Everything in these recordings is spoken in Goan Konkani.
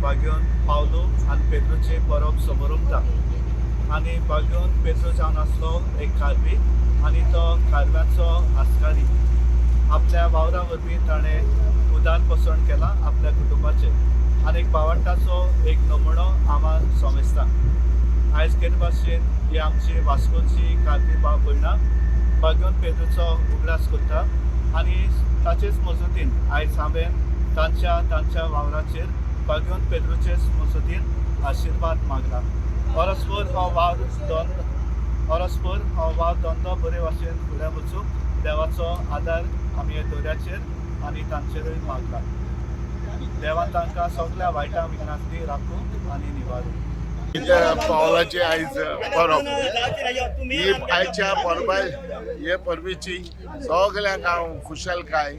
बागेवन पावलो आनी पेद्रूचे परब समरंभता आनी बागेवन पेद्रू जावन आसलो एक खारवी आनी तो खारव्यांचो आस्कारी. आपल्या वावरा वरवीं ताणें उदार पोसण केलां आपल्या कुटुंबाचेर आनी एक भावंडाचो एक नमुनो आम्हा समजता. आयज केन्ना भाशेन ही आमची वास्कोची खारवी भाव भयणां बागेवन पेद्रूचो उगडास करता आनी ताचेच मजतीन आयज हांवें तांच्या तांच्या वावराचेर बागेवन पेद्रूचेच मजतीन आशिर्वाद मागला. परस्पर हो वावर धंद परस्पर हो वावर धंदो बरे भाशेन फुडें वचूंक देवाचो आदार आमी हे दर्याचेर आनी तांचेरूय मागला. देवान तांकां सगल्या वायटा विघ्नांतली राखूं आनी निवारूं. पावलाची आयज परब. ही आयच्या परबा, हे परबेची सगळ्यांक हांव खुशालकाय.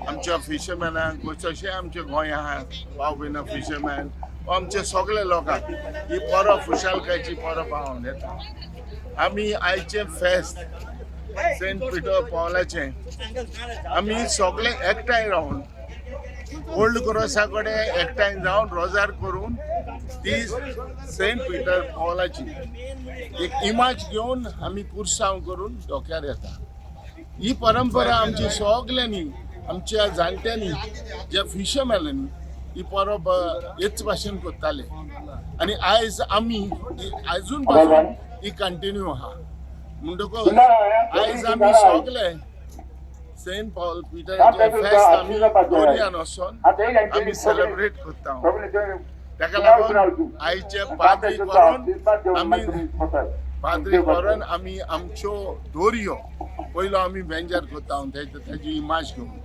आमच्या फिशरमॅनांक, तशें आमच्या गोंया आहा भाव भयणां फिशरमॅन, आमच्या सगल्या लोकांक ही परब, खुशालकायची परब हांव येता. आमी आयचें फेस्त सेंट पिटर पावलाचें आमी सगळे एकठांय रावन ओल्ड क्रोसा कडेन एकठांय जावन रोजार करून ती सेंट पिटर पावलाची एक इमाज घेवन आमी पुरसांव करून डोक्यार येता. ही परंपरा आमची सगल्यांनी, आमच्या जाणट्यांनी, ज्या फिशरमॅनांनी ही परब हेच भाशेन करताले आनी आयज आमी ही आजून पासून ही कंटिन्यू आहा. म्हणटकच आयज आमी सगळे सेंट पॉल पिटराचे फेस्त आमी दर्यान वचोन आमी सेलिब्रेट करता. ताका लागून आयचे पाद्री करून आमी पाद्री करून आमी आमच्यो दोरयो पयलो आमी बेंजार करता तेजी इमाज घेवन.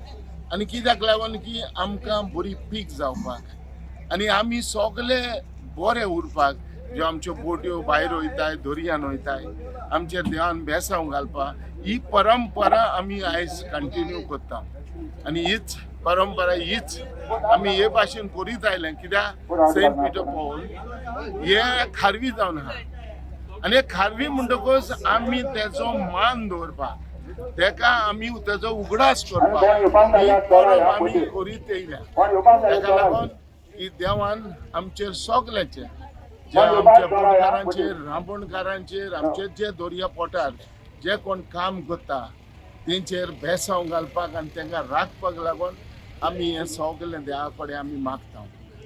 आनी कित्याक लागून की आमकां बरी पीक जावपाक आनी आमी सगळे बरे उरपाक, ज्यो आमच्यो बोट्यो भायर वयताय, दर्यान वयताय, आमच्या देवान बेसांव घालपाक ही परंपरा आमी आयज कंटिन्यू करता. आनी हीच परंपरा हीच आमी हे भाशेन करीत आयले, कित्याक सेंट पिटर पॉल हे खारवी जावन आहा आनी हे खारवी म्हणटकच आमी तेजो मान दवरपाक, तेका आमी तेजो उगडास करपाक ही परब आमी करीत येयल्या. तेका लागून ही देवान आमचेर सगल्यांचेर, जे आमच्या बोटकारांचेर, रांपणकारांचेर, आमचे जे दर्या पोटार जे कोण काम करता तेंचेर बेसांव घालपाक आनी तांकां राखपाक लागून आमी हें सगलें देवा कडेन आमी मागता.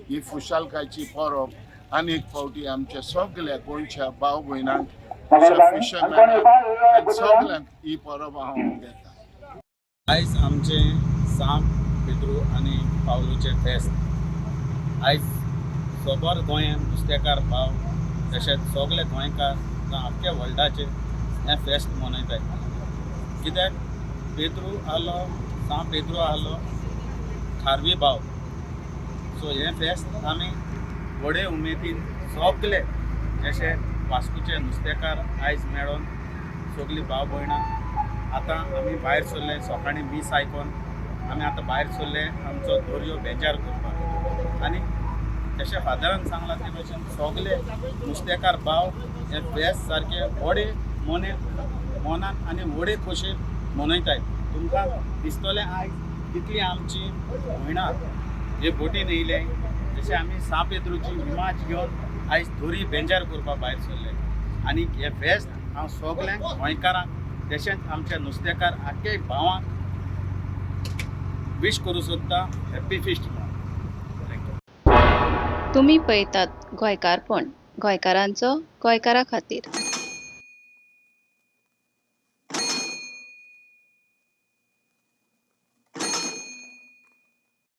ही खुशालकायची परब आनी एक फावटी आमच्या सगल्या गोंयच्या भाव भयणांक, फिशरमॅनांक, सगल्यांक ही परब हांव घेता. आयज आमचें सांत पेद्रू आनी पावलूचें फेस्त. आयज सोबर गोंयांत नुस्तेकार भाव तशेंच सगळे गोंयकार जावं आख्खे वर्ल्डाचे हें फेस्त मनयतात, कित्याक पेद्रू आहलो, सांत पेद्रू आहलो खारवी भाव. सो हें फेस्त आमी व्हडे उमेदीन सगळे जशे वास्कोचे नुस्तेकार आयज मेळोन सगळीं भाव भयणां आतां आमी भायर सरले. सकाळीं मीस आयकोन आमी आतां भायर सरले आमचो दर्यो बेजार करपाक. आनी जशें फादरान सांगलां ते भशेन सगळे नुस्तेकार भाव हे फेस्त सारके व्हडे मने मनान आनी व्हडे खोशयेन मनयताय. तुमकां दिसतलें आयज कितली आमची भयणां हे बोटीन येयले, जशें आमी सांत पेद्रूची इमाज घेवन आयज दोरी बेंजार करपाक भायर सरले. आनी हे फेस्त हांव सगल्यांक गोंयकारांक तशेंच आमच्या नुस्तेकार आख्खे भावांक वीश करूं सोदता, हॅप्पी फिस्ट म्हणून. Thank you. तुमी पळयतात गोंयकारपण, गोंयकारांचो गोंयकारा खातीर.